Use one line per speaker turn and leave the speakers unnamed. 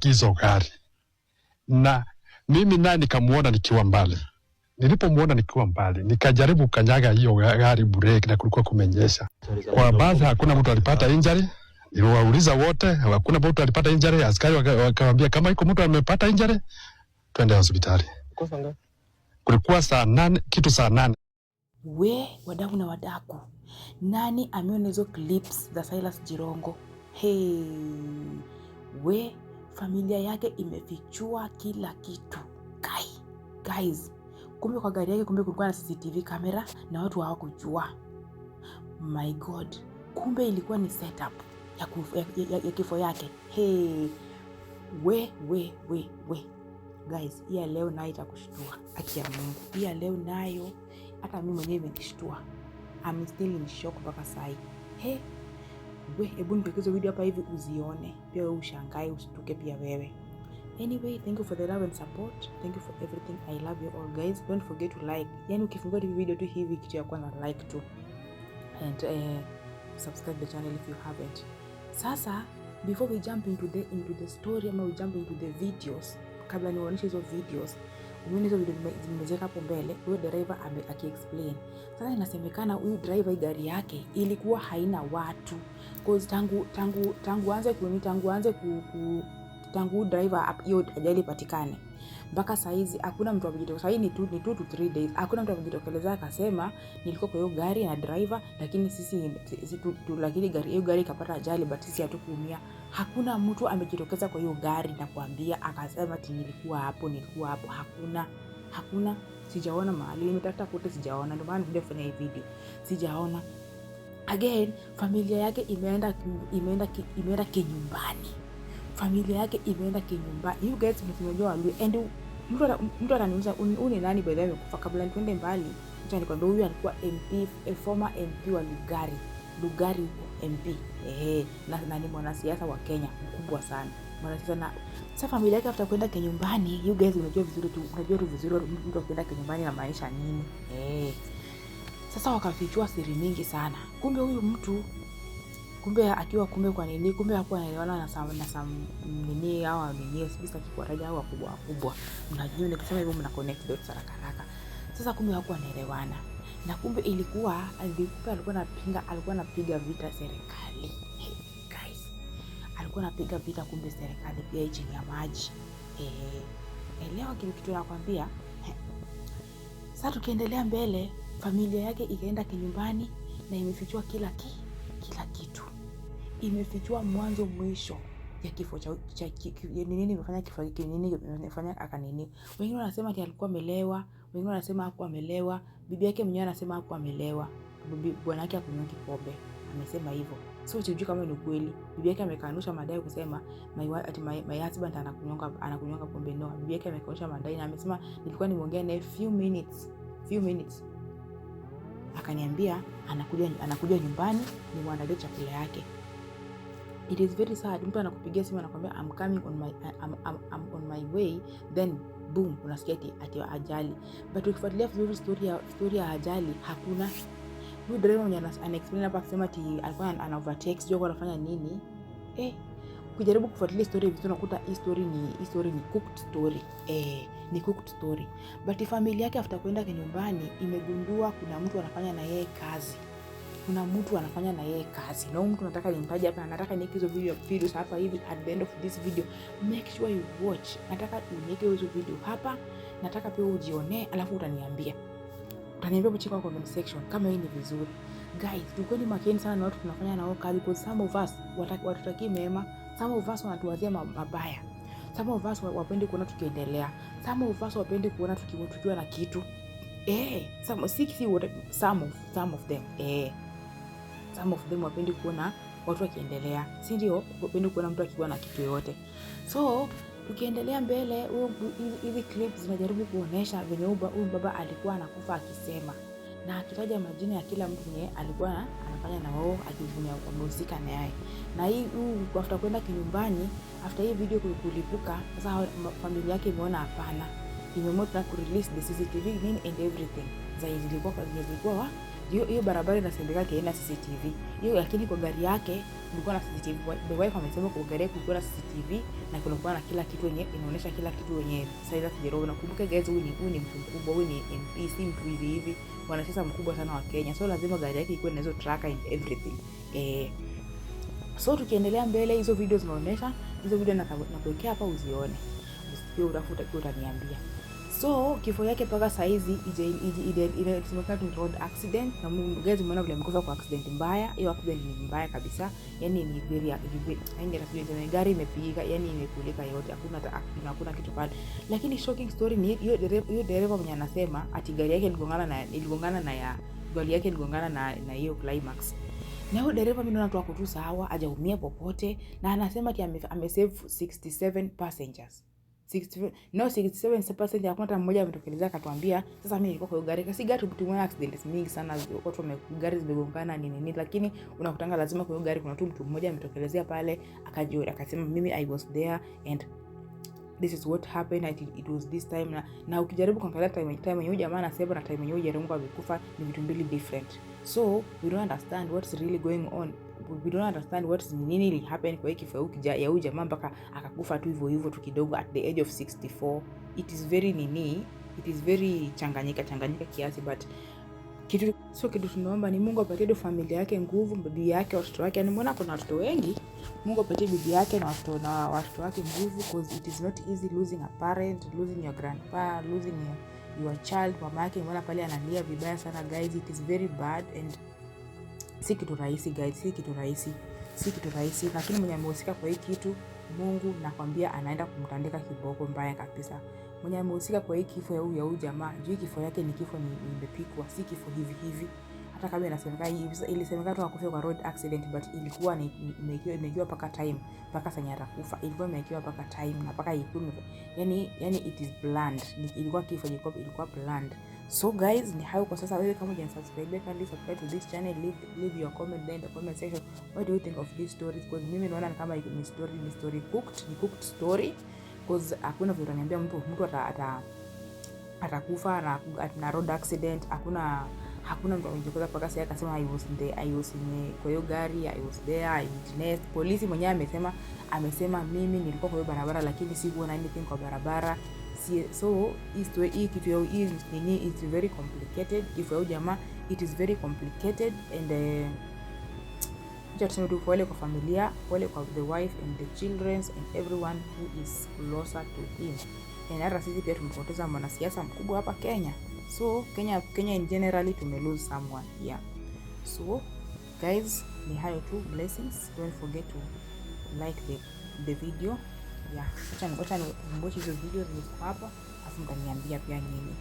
Akaovertake hizo gari, na mimi naye nikamuona nikiwa mbali. Nilipomuona nikiwa mbali, nikajaribu kanyaga hiyo gari brake, na kulikuwa kumenyesha. Kwa basi hakuna mtu alipata injury. Niliwauliza wote, hakuna mtu alipata injury. Askari wakawambia kama iko mtu amepata injury, twende hospitali. Kulikuwa saa 8, kitu saa 8.
We wadau na wadaku, nani ameona hizo clips za Silas Jirongo? Hey, we familia yake imefichua kila kitu. Kai, guys, kumbe kwa gari yake kumbe kulikuwa na CCTV camera na watu hawakujua. My God, kumbe ilikuwa ni setup ya kifo yake. Hey, we we we we guys, hii ya leo nayo itakushtua, haki ya Mungu. Hii ya leo nayo hata mimi mwenyewe imenishtua. I'm still in shock mpaka sahi. He, we hebu nikuwekee hizo video hapa hivi uzione pia wewe, ushangae, usituke pia wewe. Anyway, thank you for the love and support. Thank you for everything. I love you all, guys. Don't forget to like. Yani ukifungua hivi video tu hivi, kitu ya kwanza like tu and subscribe the channel if you haven't. Sasa before we jump into the story ama we jump into the videos, kabla niwaonyeshe hizo videos, umeona hizo video zimeziweka hapo mbele, huyo driver akiexplain. Sasa inasemekana huyu driver hii gari yake ilikuwa haina watu, cause tangu anze ku tangu anze ku, ku tangu huyu driver hiyo ajali ipatikane mpaka saizi hakuna mtu amejitokeza. Sahii ni 2 to 3 days, hakuna mtu amejitokeleza akasema nilikuwa kwa hiyo gari na driver, lakini sisi, sisi tu, tu, lakini gari hiyo gari ikapata ajali but sisi hatukuumia. Hakuna mtu amejitokeza kwa hiyo gari na kuambia akasema ati nilikuwa hapo, nilikuwa hapo. Hakuna, hakuna, sijaona mahali, nimetafuta kote sijaona, ndio maana nikuja kufanya hii video, sijaona. Again, familia yake imeenda kinyumbani, familia yake imeenda kinyumbani. You guys mnajua Waluhya and mtu ananiuliza, "Huyu ni nani by the way amekufa?" Kabla tuende mbali, acha nikwambie huyu alikuwa MP, a former MP wa Lugari, Lugari huko MP, ehe, na ni mwanasiasa wa Kenya mkubwa sana, mwanasiasa. Na sasa familia yake after kwenda kinyumbani, you guys unajua vizuri tu, unajua tu vizuri mtu akienda kinyumbani inamaanisha nini, eh. Sasa wakafichua siri mingi sana. Kumbe huyu mtu kumbe akiwa kumbe kwa nini kumbe hakuwa anaelewana na some nini hawa nini, sijui sitaki kuwataja hao wakubwa wakubwa, mnajua nikisema hivyo mna connect dots haraka haraka. Sasa kumbe hakuwa anaelewana na kumbe ilikuwa kumbe alikuwa anapiga vita serikali. Hey, guys, alikuwa anapiga vita kumbe serikali pia chini ya maji. Eh, elewa kitu kitu nakwambia. Sasa tukiendelea mbele, familia yake ikaenda kinyumbani na imefichua kila kitu, imefichua mwanzo mwisho ya kifo cha ni nini imefanya kifo hiki, nini imefanya akanini. Wengine wanasema ati alikuwa amelewa, wengine wanasema hakuwa amelewa. Bibi yake mwenyewe anasema hakuwa amelewa, bwana yake hakunywa pombe, amesema hivyo. So sijui kama ni ukweli. Bibi yake amekanusha madai kusema ati my husband anakunywanga pombe. No, bibi yake amekanusha madai na amesema nilikuwa nimeongea naye few minutes akaniambia anakuja nyumbani nimwandalie chakula yake. It is very sad. Mtu anakupigia simu anakuambia I'm coming on my I'm on my way, then boom, unasikia ati ajali. But ukifuatilia vizuri story ya ajali hakuna. Huyu driver mwenye ana explain hapa akisema ati alikuwa ana overtake, sijui alikuwa anafanya nini. Eh, ukijaribu kufuatilia story vizuri unakuta hii story ni cooked story. Eh, ni cooked story. But familia yake after kwenda kinyumbani imegundua kuna mtu anafanya na yeye kazi, kuna mtu anafanya na yeye kazi, na huyu mtu nataka nimtaje hapa, nataka niweke hizo videos hapa hivi. At the end of this video, make sure you watch. Nataka uniweke hizo video hapa, nataka pia ujionee, alafu utaniambia hapo chini kwa comment section kama hii ni vizuri. Guys, tukweni makini sana na watu tunafanya nao kazi, because some of us watutakii mema, some of us wanatuwazia mabaya, some of us wapendi kuona tukiendelea, some of us wapendi kuona tukiwa na kitu, eh, some, si, si wote, some of them, eh, some of them wapendi kuona watu wakiendelea, si ndio? Wapendi kuona mtu akiwa na kitu yoyote. So tukiendelea mbele, hizi clips zinajaribu kuonesha venye huyu baba alikuwa anakufa akisema na akitaja majina ya kila mtu mwenye alikuwa anafanya na wao akivunya wamehusika na yeye. Na hii huu after kwenda kinyumbani, after hii video kulipuka, sasa familia yake imeona hapana, Imeamua tena kurelease the CCTV nini and everything za zilikuwa zenye zilikuwa wa hiyo barabara inasemekana haina CCTV hiyo, lakini kwa gari yake kulikuwa na CCTV. The wife amesema kwa gari yake kulikuwa na CCTV na kulikuwa na kila kitu yenye inaonyesha kila kitu yenye Silas Jirongo. Na kumbuka guys, huyu ni mtu mkubwa, huyu ni MP, si mtu hivi hivi, mwanasiasa mkubwa sana wa Kenya, so lazima gari yake ikuwe na hizo tracker and everything. So tukiendelea mbele, hizo video zinaonyesha hizo video na kuwekea hapa uzione, usikie utafuta pia utaniambia. So kifo yake mpaka saizi inasemekana tu road accident, na guys, umeona vile amekufa kwa accident mbaya. Hiyo accident ni mbaya kabisa, yani ni very, yani hata sijui niseme, gari imepigika, yani imekulika yote, hakuna hata hakuna kitu pale. Lakini shocking story ni hiyo dereva mwenye anasema ati gari yake iligongana na ya gari yake iligongana na hiyo Climax, na huyo dereva mimi naona tu ako tu sawa, hajaumia popote, na anasema ati amesave 67 passengers. 67, no, 67 passengers, hakuna hata mmoja ametokelezea akatuambia sasa mimi nilikuwa kwa hiyo gari. Kasi gari tumeona accidents mingi sana, watu wame gari zimegongana nini nini, lakini unakutanga lazima kwa hiyo gari kuna tu mtu mmoja ametokelezea pale akajua akasema mimi I was there and this is what happened, it was this time. Na ukijaribu kuangalia time yenye huyu jamaa anasema na time yenye huyu Jirongo amekufa ni vitu mbili different. So we don't understand what's really going on. We don't understand what's nini ili happen kwa hii kifo ya huyu jamaa mpaka akakufa tu hivyo hivyo tu kidogo at the age of 64. It is very nini, it is very changanyika changanyika kiasi, but kitu so kitu tunaomba ni Mungu apatie tu familia yake nguvu, bibi yake, watoto wake. Yani mbona kuna watoto wengi, Mungu apatie bibi yake na watoto wake nguvu, because it is not easy losing a parent, losing your grandpa, losing your child. Mama yake mbona pale analia vibaya sana guys, it is very bad and si kitu rahisi guys, si kitu rahisi, si kitu rahisi. Lakini mwenye amehusika kwa hii kitu, Mungu nakwambia anaenda kumtandika kiboko mbaya kabisa. Mwenye amehusika kwa hii kifo ya huyu jamaa, juu kifo yake ni kifo ni imepikwa, si kifo hivi hivi. Hata kama inasemekana ilisemekana tu akufe kwa road accident, but ilikuwa ni imewekewa mpaka time, mpaka sanya atakufa, ilikuwa imewekewa mpaka time na mpaka ilikuwa yani it is planned. Ilikuwa kifo ilikuwa planned. So guys, ni hayo kwa sasa. Wewe kama hujasubscribe, kindly subscribe to this channel. Leave your comment there in the comment section. What do you think of this story? Because mimi naona ni kama ni story cooked, ni cooked story, because hakuna vile utaniambia mtu atakufa na road accident. Hakuna mtu amejitokeza mpaka sasa akasema I was in kwa hiyo gari, I was there, I witnessed. Polisi mwenyewe amesema mimi nilikuwa kwa hiyo barabara lakini sikuona anything kwa barabara. Si, so hii story, hii kitu ya hii nini, it's very complicated. Kifo ya huyu jamaa, it is very complicated and acha tuseme tu pole kwa familia, pole kwa the wife and the children and everyone who is closer to him. And hata sisi pia tumepoteza mwanasiasa mkubwa hapa Kenya. So Kenya in generally tume lose someone. Yeah. So guys, ni hayo tu. Blessings. Don't forget to like the video. Yeah. Acha ni watch hizo video zilizo hapa, afu mtaniambia pia nyinyi.